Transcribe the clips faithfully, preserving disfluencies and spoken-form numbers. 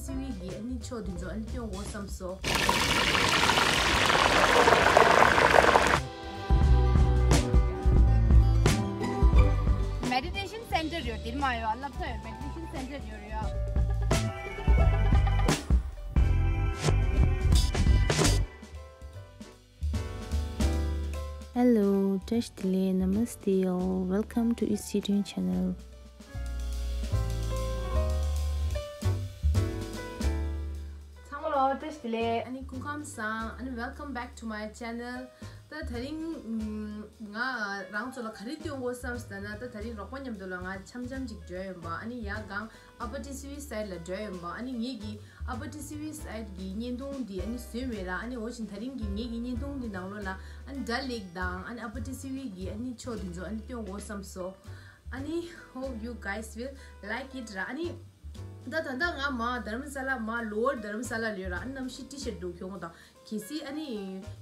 སི་ཝི་གི་ཨ་ནི་ཕྱོགས་འདི་ཚོ་ཨ་ནི་སྟོན་དགོས་བསམ་སོང་། Meditation center ཡོད། དེར་མ་ཡོད། ལབ་ས་ཡོད། Meditation center ཡོད་རེད། Hello, བཀྲ་ཤིས་བདེ་ལེགས། Namaste all. Welcome to East Tibetan channel. ཚང་མ་ལ་བཀྲ་ཤིས་བདེ་ལེགས། ཨ་ནི་སྐུ་ཁམས་བཟང་། ཨ་ནི་welcome back to my channel. ད་དེ་རིང་ང་རང་ཚོ་ལ་ག་རེ་སྟོན་དགོས་བསམ་ཟེར་ན། ད་དེ་རིང་རོགས་པ་མཉམ་དུ་ལ་ང་འཆམ་འཆམ་ཅིག་འགྲོ་ཡོང་པ། ཨ་ནི་ཡ་གང་Upper Tissouri side ལ་འགྲོ་ཡོང་པ། ཨ་ནི་ངེད་ཀྱི་Upper Tissouri side གི་བརྙན་ཐུང་འདི་ཨ་ནི་བཟོས་མེད་ལ། ཨ་ནི་འོ་བཞིན་དེ་རིང་གི་ངེད་ཀྱི་བརྙན་ཐུང་འདི་ནང་ལོགས་ལ་ཨ་ནི་Dal Lake དང་ཨ་ནི་Upper Tissouri གི་ཨ་ནི་ཕྱོགས་འདི་ཚོ་ཨ་ནི་སྟོན་དགོས་བསམ་སོང་། ཨ་ནི་hope you guys will like it ར། ཨ་ནི་ད་ད་ལྟ་ང་མ་དྷརམ་ས་ལ་མ་Lower དྷརམ་ས་ལ་ལ་ཡོད་ར། ཨ་ནི་གནམ་གཤིས་ཏི་ཤ་འདུག་གྱོང་དང་། གལ་སྲིད་ཨ་ནི་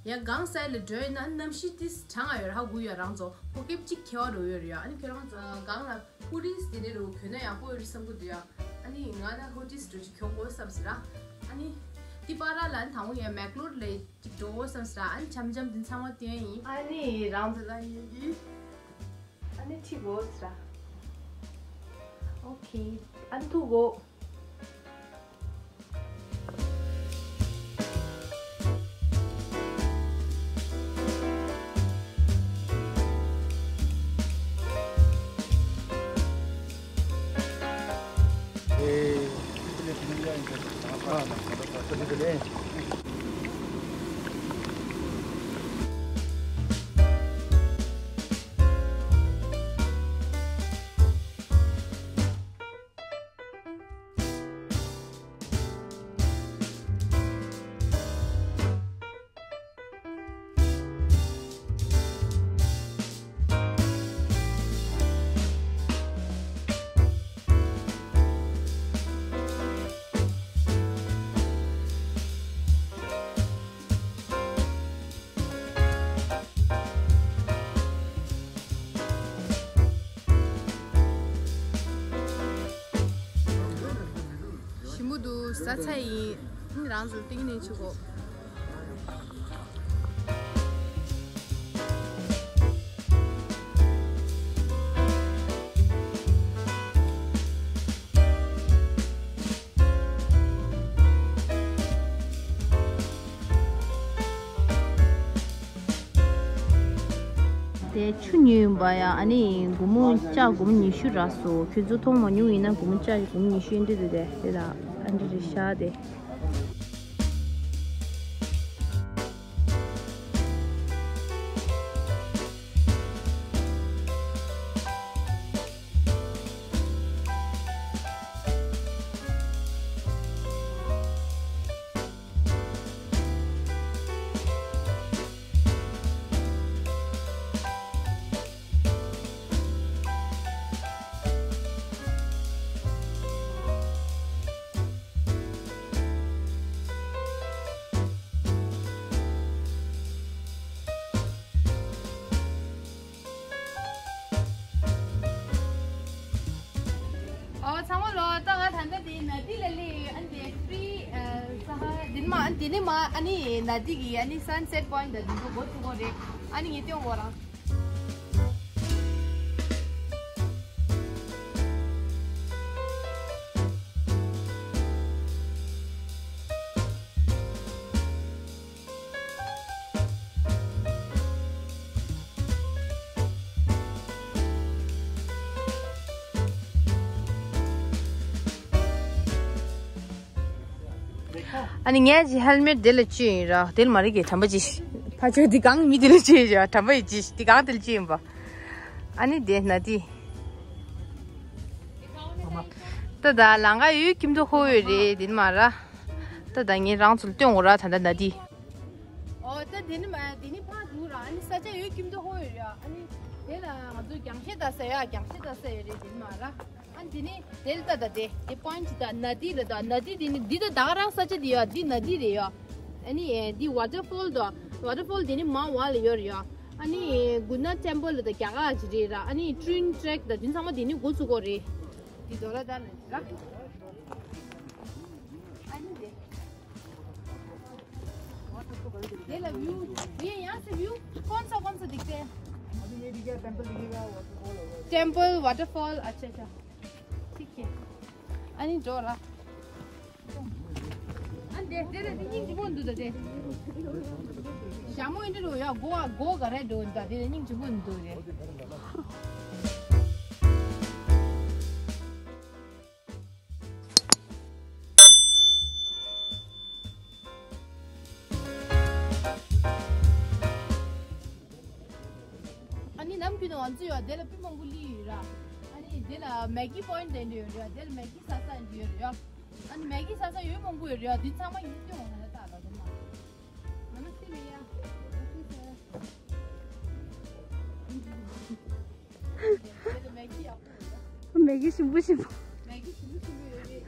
ཡང་གང་སའི་ལ་འགྲོ་ཡོད་ན་གནམ་གཤིས་ཏིས་གྲང་ང་ཡོད་ར། ཧ་གོ་ཡོད། རང་ཚོ་ཧོ་ཀེབ་གཅིག་ཁྱེར་བ་འགྲོ་ཡོད་རེད་ཡ། ཨ་ནི་ཁྱོད་རང་ཚོ་གང་ལ་ཧུ་ཌིས་དེ་འདྲས་རུ་གྱོན་ན་ཡག་པོ་ཡོད་རེད་བསམ་གི་འདུག་ཡ། ཨ་ནི་ང་ན་ཧུ་ཌིས་འགྲོ་ཅིག་གྱོན་དགོས་བསམ་ཟེར་ར། ཨ་ནི་ཏི་པ་ར་ལ་ཨ་ནི་དང་པོ་ཡ་མེག་ལོར་ལ་ཅིག་འགྲོ་དགོས་བསམ་ཟེར་ར། ཨ་ནི་འཆམ་འཆམ་དེ་ཚང་མ་སྟོན་ཡིན། ཨ་ནི་རང་ཚོ་ལ་ཡིན་གི། ཨ་ནི་ཁྲིད་དགོས་ཟེར་ར། ཨོ་ཁེ། ཨ་ནི་ཐུག་གོ། ཞིམ་པོ་འདུག་ཟ་ཚར་ཡིན། ཨ་ནི་རང་ཚོ་ཏིག་ནས་ཆུ་གོ། དེ་ཆུ་ཉོས་ཡིན་པ་ཡ། ཨ་ནི་སྒོར་མོ་ལྕགས་སྒོར་མོ་ཉི་ཤུ་རག་སོང་། ཁྱོད་ཚོ་མཐོང་མ་མྱོང་ཡིན་ན་སྒོར་མོ་ལྕགས་སྒོར་མོ་ཉི་ཤུ་ཡིན་འདི་འདི་དེ་དེ་ལ་ཨ་འདི་རེད་ཤག་དེ། ཨོ་ཚང་མ་ལོ། ད་ང་ད་ལྟ་དེ་ནཱ་དི་ལ་སླེབས་ཡོད། ཨ་ནི་དེ་ཕི་རི་ཨ་ས་ཧ་དེ་ནི་མ། ཨ་ནི་དེ་ནི་མ། ཨ་ནི་ནཱ་དི་གི་ཨ་ནི་སན་སེཊ་པོ་ཡིན་ཊི་དང་དེ་ཚོ་འགོ་ཚུགས་པ་རེད། ཨ་ནི་ངས་སྟོན་དགོས་རང་། ཨ་ནི་ངས་ཀྱི་ཧེལ་མེཊ་དེ་ལ་བཅོས་ཡིན་ར། དེ་ལ་མ་རིག་གི་དམ་པ་ཅི། ཕ་ཆོས་འདི་གང་མི་དེ་ལ་བཅོས་ཡིན་ར། དམ་པ་ཡི་ཅི་འདི་གང་དེ་ལ་བཅོས་ཡིན་པ། ཨ་ནི་དེ་ནཱ་དི། ད་ད་ལང་ག་ཡོད་ཀྱིམ་དུ་ཧོ་ཡོད་རེད་དེ་ནི་མ་ར། ད་ད་ངས་རང་ཚོ་ལ་སྟོན་འོ་ར་ད་ད་ནཱ་དི། ཨོ་ད་དེ་ནི་མ་དེ་ནི་ཕ་དུ་ར། ཨ་ནི་ས་ཆ་ཡོད་ཀྱིམ་དུ་ཧོ་ཡོད་ར། ཨ་ནི་དེ་ལ་ང་ཚོ་རྒྱང་ཤེལ་ད་ས་ཡ་རྒྱང་ཤེལ་ད་ས་ཡོད་རེད་དེ་ནི་མ་ར། ཨ་ནི་དེ་ནི་དེ་ལ་ད་ད་དེ་དེ་པོ་ཡིན་ཊི་ད་ནཱ་དི་ལ་ད་ནཱ་དི་དེ་ནི་འདི་ད་ད་ག་རང་ས་ཆ་དེ་ཡོད། འདི་ནཱ་དི་རེད་ཡོད། ཨ་ནི་ཨེ་འདི་ཝ་ཊར་ཕོལ་དང་ཝ་ཊར་ཕོལ་དེ་ནི་མང་བ་ལ་ཡོད་རེད་ཡ། ཨ་ནི་གུ་ན་ཊེམ་པལ་ལ་ད་རྒྱ་གར་ཅིག་རེད་ར། ཨ་ནི་ཊི་རེན་ཊེ་རེག་ད་དེ་ཚང་མ་དེ་ནི་འགོ་ཚུགས་གོ་རེད། འདི་དོ་ལ་ད་ནི་ར། व्यू, ये यहाँ से व्यू कौन सा, कौन सा दिखते हैं? अभी ये दिखेगा, टेम्पल दिखेगा, वाटरफॉल होगा। टेम्पल, वाटरफॉल, अच्छा, अच्छा। ठीक है। अनि འགྲོ་ར། ཨ་འདི་འདི་ལ་འདི་སྙིང་རྗེ་པོ་འདུག་ད་དེ། ཞྭ་མོ་འདི་རུ་ཡ་སྒོ་སྒོ་ག་རེ་འགྲོ་འདུག་ད་དེ་ལ་སྙིང་རྗེ་པོ་འདུག་རེད། ཨ་ནི་ནམ་རྒྱུན་ང་ཚོ་ཡོད་དེ་ལ་སྤུས་མང་པོ་ལི་ཡོད་ར། ཨ་ནི་དེ་ལ་མེག་གི་པོ་ཡིན་ཊི་དེ་འདྲ་ཡོད་ར། དེ་ལ་མེག་གི་ས་ས་འདྲ་ཡོད་ར། ཨ་ནི་མེག་གི་ས་ས་ཡོད་མང་པོ་ཡོད་ར། དེ་ཚང་མ་ཡིན་ཏེ་འོང་ན་ད་ལ་དེ་མ། ང་ན་སི་མི་ཡ། དེ་ལ་མེག་གི་ཡག་པོ་ཡོད་ར། མེག་གི་ཞིམ་པོ་ཞིམ་པོ། མེག་གི་ཞིམ་པོ་ཞིམ་པོ་ཡོད་རེད།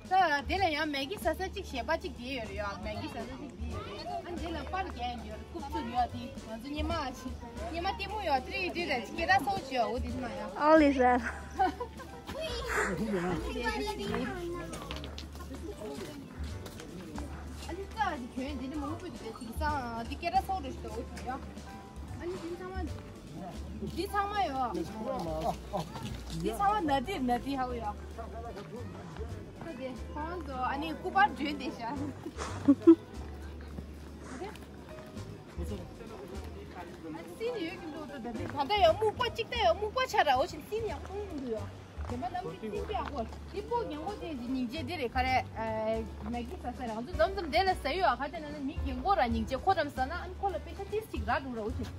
ད་དེ་ལ་ཡང་མེག་གི་ས་ས་གཅིག་གཞན་པ་གཅིག་དེ་ཡོད་རེད་ཡ། མེག་གི་ས་ས་གཅིག་དེ་ཡོད་རེད། ཨ་དེ་ལ་པར་རྒྱག་ཡ་ཡོད་རེད། རྐུབ་ཚུགས་ཡོད་དེ། ང་ཚོ་སྙེ་མ་ཨ་ཆི་སྙེ་མ་ལྟད་མོ་ཡོད་ཏྲི་ཏྲི་རེད། སྐད་གྲགས་ཚོགས་ཀྱི་ཡོད། འོ་དེ་མ་ཡ། All is well. ཨ་ནི་ད་དེ་གྱོན་དེ་ནི་མང་པོ་དེ་དེང་སང་དེ་སྐད་གྲགས་ཚོགས་རེད་ཤི་ད། འོ་དེ་ཡ། ཨ་ནི་དེ་ཚང་མ། འདི་ཚང་མ་ཡོད། འདི་ཚང་མ་ན་དི་ན་དི་ཧའོ་ཡོད། ད་དེ་ཁོང་ཚོ་ཨ་ནི་སྐུ་པར་སྒྲོན་བསྡད་ཤག་ཨ་ནི་སི་ནི་ཡོད་ཀྱི་འདུག་ད་ད་ད་ཡོད་སྨུག་པ་གཅིག་ད་ཡོད་སྨུག་པ་ཆ་ར་འོ་ཆེན་སི་ནི་ཡང་ཁོང་འདུག་ཡོད། དེ་མ་ནམ་གྱི་སི་ནི་ཡང་ཁོ་དེ་པོ་རྒན་གོག་དེ་སྙིང་རྗེ་དེ་རེད་ཁ་རེད། མེག་གི་ས་ས་རང་ཚོ་འཛོམས་འཛོམས་དེ་ལ་ཟ་ཡོད་ཨ་ཁ་དེ་ན་ནི་མི་རྒན་གོག་ར་སྙིང་རྗེ་ཁོ་རམ་ཟ་ན་ཨ་ནི་ཁོ་ལ་པེ་ཤ་ཏིས་ཅིག་ར་འགྲོ་ར་འོ་ཆེན།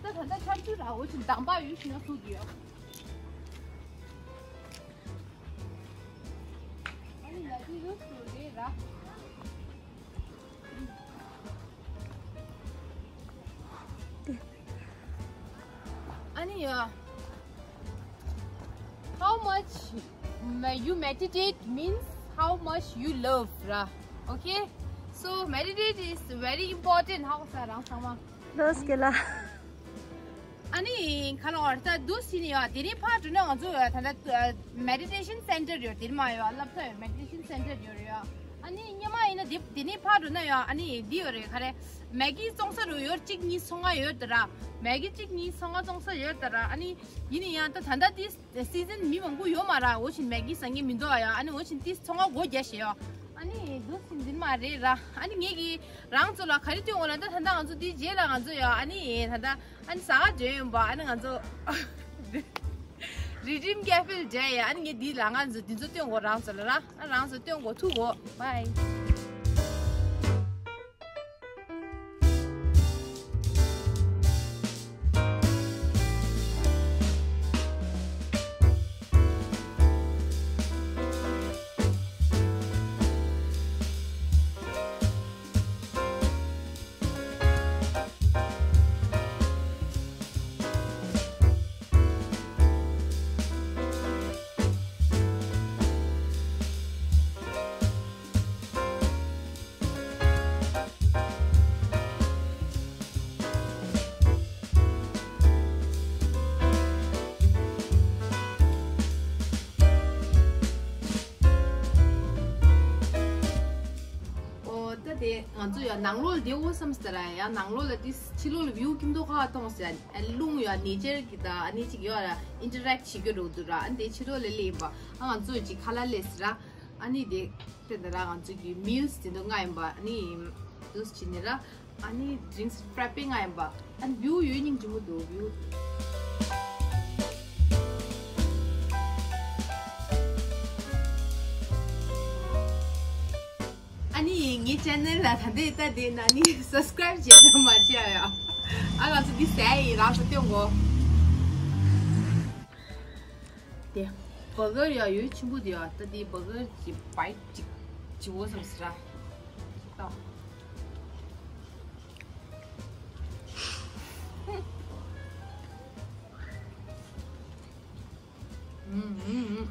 ད་ད་ལྟ་ཆར་ཆུ་ར་འོ་ཆེན་དང་པ་ཡུལ་ཞིག་ན་སུ་གི་ཡོད། ཨ་ནི་ན་དུས་ཡོད་སུ་རེད་ར། ཨ་ནི་ཡ། How much me- you meditate means how much you love ར། Okay? So meditate is very important. ཧ་གོ་ས་རང་ཚང་མ། ལོས་ཀེ་ལ། ཨ་ནི་ཁ་ལོ་ཨར་ད་དུ་སི་ནི་ཡ་དེ་ནི་ཕར་འགྲོ་ན་ང་ཚོ་ད་ལྟ་མེ་ཌི་ཊེ་ཤན་སེན་ཊར་ཡོད་དེ་མ་ཡོད་ལབ་ད་ཡོད་མེ་ཌི་ཊེ་ཤན་སེན་ཊར་ཡོད་རེད་ཡ། ཨ་ནི་སྙེ་མ་ཡིན་ན་དེ་དེ་ནི་ཕར་འགྲོ་ན་ཡ་ཨ་ནི་འདི་ཡོད་རེད་ཁ་རེ། མེག་གི་བཙོང་ས་རུ་ཡོད་གཅིག་གཉིས་སོ་ལྔ་ཡོད་ད་ར། མེག་གི་གཅིག་གཉིས་སོ་ལྔ་བཙོང་ས་ཡོད་ད་ར། ཨ་ནི་ཡིན་ནི་ཡང་ད་ད་ལྟ་དེ་སི་ཛན་མི་མང་པོ་ཡོད་མ་ར། འོ་ཆེན་མེག་གི་ཟ་ངེས་མི་འདུག་ཡ། ཨ་ནི་འོ་ཆེན་དེ་སོ་ལྔ་སྒོ་རྒྱག་ཤེས་ཡ། ཨ་ནི་འདུག་སེ་འཛིན་མ་རེད་ར། ཨ་ནི་ངེད་ཀྱིས་རང་ཚོ་ལ་ག་རེ་སྟོན་འོ་ལ་ད་ད་ལྟ་ང་ཚོ་འདི་རྗེས་ལ་ང་ཚོ་ཡ་ཨ་ནི་ད་ལྟ་ཨ་ནི་ཟ་ག་འདྲེན་ཡོང་པ་ཨ་ནི་ང་ཚོ་རི་ཌིམ་ཀེ་ཕེ་ལ་འདྲེན་ཡ། ཨ་ནི་ངས་འདི་ལ་ང་ཚོ་འདི་ཚོ་སྟོན་འོ་རང་ཚོ་ལ་ར། ཨ་རང་ཚོ་སྟོན་འོ་ཐུག་འོ། བའི། ཨོ་ད་དེ་ང་ཚོ་ཡང་ནང་ལོགས་ལ་བསྡད་འོ་བསམ་ཟེར་ར། ཡང་ནང་ལོགས་ལ་དེ་ཕྱི་ལོགས་ལ་བིའུ་ཁྱིམ་ཐོག་ཁག་མཐོང་ཟེར། ཨ་རླུང་ཡང་ནེ་ཅར་གི་ད་ཨ་ནི་ཅིག་ཡོད་ར་ཨིན་ཊར་རེག་བྱེད་རྒྱུ་འགྲོ་འདུག་ར། ཨ་ནི་དེ་ཕྱི་ལོགས་ལ་སླེབས་ཡིན་པ། ཨ་ང་ཚོ་ཅིག་ཁ་ལག་སླེབས་ཟེར་ར། ཨ་ནི་དེ་དེ་འདི་ར་ང་ཚོ་གི་མིལ་སི་དེ་ཚོ་མངགས་ཡིན་པ། ཨ་ནི་ཇུས་བྱས་ནས་ར། ཨ་ནི་ཌི་རིང་སི་ཕྲེ་པིང་ང་ཡིན་པ། ཨ་ནི་བིའུ་ཡོད་སྙིང་རྗེ་མོ་འདུག་བིའུ། ཨ་ནི་ངའི་ཅེ་ནལ་ལ་ད་ལྟའི་ལྟ་བསྡད་ན་ནི་སབ་སི་ཀ་རེབ་བྱེད་དང་མ་བྱེད་ཨ་ཡ། ཨ་ང་ཚོ་འདི་ཟས་ཡིན་རང་ཚོ་སྟོན་གོ། དེ་བྷར་གར་ཡ་ཡོད་ཆེན་པོ་དེ་ཡ། ད་དེ་བྷར་གར་གྱི་བའིཊ་ཅིག་བྱེད་འོ་བསམ་ཟེར་ར། ད། ཨུམ་ཨུམ་ཨུམ།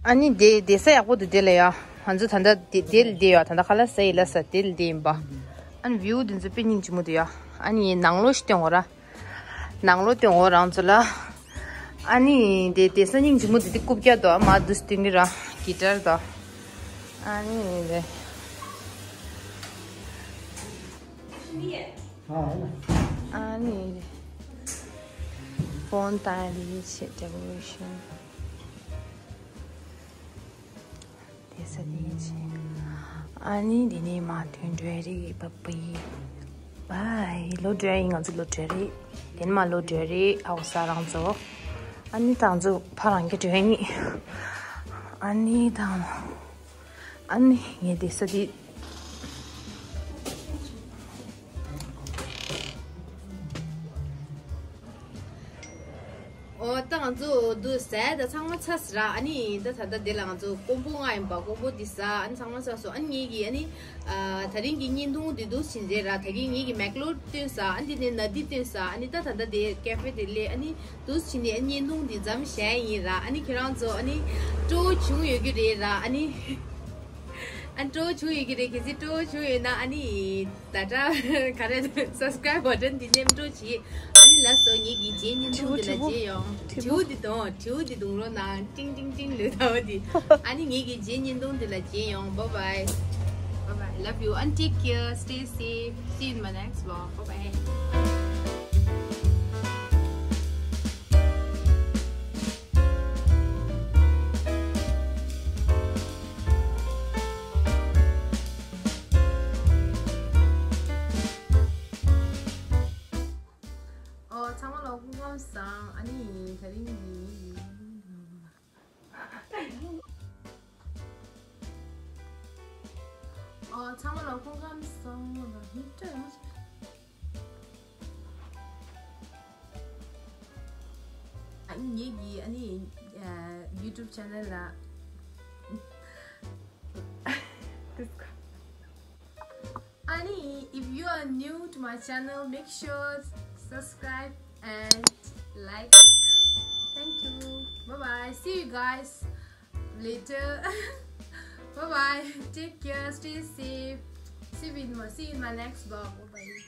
ཨ་ནི་དེ་དེ་ས་ཡག་པོ་འདུག་དེ་ལ་ཡ། ང་ཚོ་ད་ལྟ་དེ་དེ་ལ་བསྡད་ཡོད། ད་ལྟ་ཁ་ལག་ཟ་ཡི་ལ་ས་དེ་ལ་བསྡད་ཡིན་པ། ཨ་ནི་བིའུ་དེ་ཚོ་དཔེ་སྙིང་རྗེ་མོ་འདུག་ཡ། ཨ་ནི་ནང་ལོགས་ཤིག་སྟོན་འོ་ར། ནང་ལོགས་སྟོན་འོ་རང་ཚོ་ལ། ཨ་ནི་དེ་དེ་ས་སྙིང་རྗེ་མོ་དེ་དེ་རྐུབ་བཀྱག་དོ། ཨ་མ་དུ་སྟོན་གི་ར། གི་ཊར་དོ། ཨ་ནི་དེ། ཨ་ནི་དེ། ཕོན་དང་དེ་ཆེ་ཌེ་ཀོ་རེ་ཤན། དེ་ས་དེ་ཡིན་ཆེ། ཨ་ནི་དེ་ནས་མ་ཐོན་འགྲོ་ཡ་རེད། བ་བི། བའི། ལོ་འགྲོ་ཡ་ཡིན། ང་ཚོ་ལོ་འགྲོ་ཡ་རེད། དེ་ནས་མ་ལོ་འགྲོ་ཡ་རེད། ཨའོ་ས་རང་ཚོ། ཨ་ནི་ད་ང་ཚོ་ཕ་རང་གི་འགྲོ་ཡ་ཡིན། ཨ་ནི་ད། ཨ་ནི་ངས་དེ་ས་དེ། ཨོ་ད་ང་ཚོ་འདུག་ཟས་ད་ཚང་མ་ཚར་ཟེར་ར། ཨ་ནི་ད་ད་ལྟ་འདི་ལ་ང་ཚོ་ཀོང་པོ་ལྔ་ཡིན་པ། ཀོང་པོ་འདི་ཟ། ཨ་ནི་ཚང་མ་ཚར་སོང་། ཨ་ནི་ངེད་ཀྱི་ཨ་ནི་ཨ་ད་རིང་གི་བརྙན་ཐུང་འདི་འདུག་ཕྱིན་རྗེས་ར། ད་གིན་ངེད་ཀྱི་མེག་ལོ་བཏོན་ཟ། ཨ་ནི་འདི་ནས་ན་དི་བཏོན་ཟ། ཨ་ནི་ད་ད་ལྟ་འདི་ཀེ་ཧྥེ་དེ་སླེབས། ཨ་ནི་འདུག་ཕྱིན་ནས་ཨ་ནི་བརྙན་ཐུང་འདི་མཚམས་བཞག་ཡིན་ར། ཨ་ནི་ཁྱེད་རང་ཚོ་ཨ་ནི་སྤྲོ་བོ་བྱུང་ཡོད་ཀྱི་རེད་ར། ཨ་ནི་ཨ་ནི་སྤྲོ་བོ་བྱུང་ཡོད་ཀྱི་རེད། གལ་སྲིད་སྤྲོ་བོ་བྱུང་ཡོད་ན་ཨ་ནི། ད་ལྟ་ག་རེ་སབ་སི་ཀ་རེབ་བ་ཊན་འདི་ནེམ་འགྲོ་བྱེད། ཨ་ནི་ལགས་སོ། ངེད་ཀྱི་རྗེས་བརྙན་ཐུང་འདི་ལ་མཇལ་ཡོང་། དྲི་བོ་འདི་དང་དྲི་བོ་འདི་གདོང་རོགས་གནང་། ཏིང་ཏིང་ཏིང་ལོས་ད་བ་འདི། ཨ་ནི་ངེད་ཀྱི་རྗེས་བརྙན་ཐུང་འདི་ལ་མཇལ་ཡོང་། Bye bye. Bye bye. Love you and take care. Stay safe. See you in my next vlog. Bye bye. ཨོ་ཚང་མ་ལ་སྐུ་ཁམས་བཟང་། ཨ་ནི་ད་རིང་གི། ཨོ་ཚང་མ་ལ་སྐུ་ཁམས་བཟང་། ཨ་ནི་ད་ཡང་མ་ཤེས། ཨ་ནི་ངེད་ཀྱི་ཨ་ནི་ཡུ་ཊུབ་ཆེ་ནལ་ལ། This guy. Ani, if you are new to my channel, make sure subscribe and like. Thank you. Bye bye. See you guys later. Bye bye. Take care. Stay safe. See you in my, see you in my next vlog. Bye bye.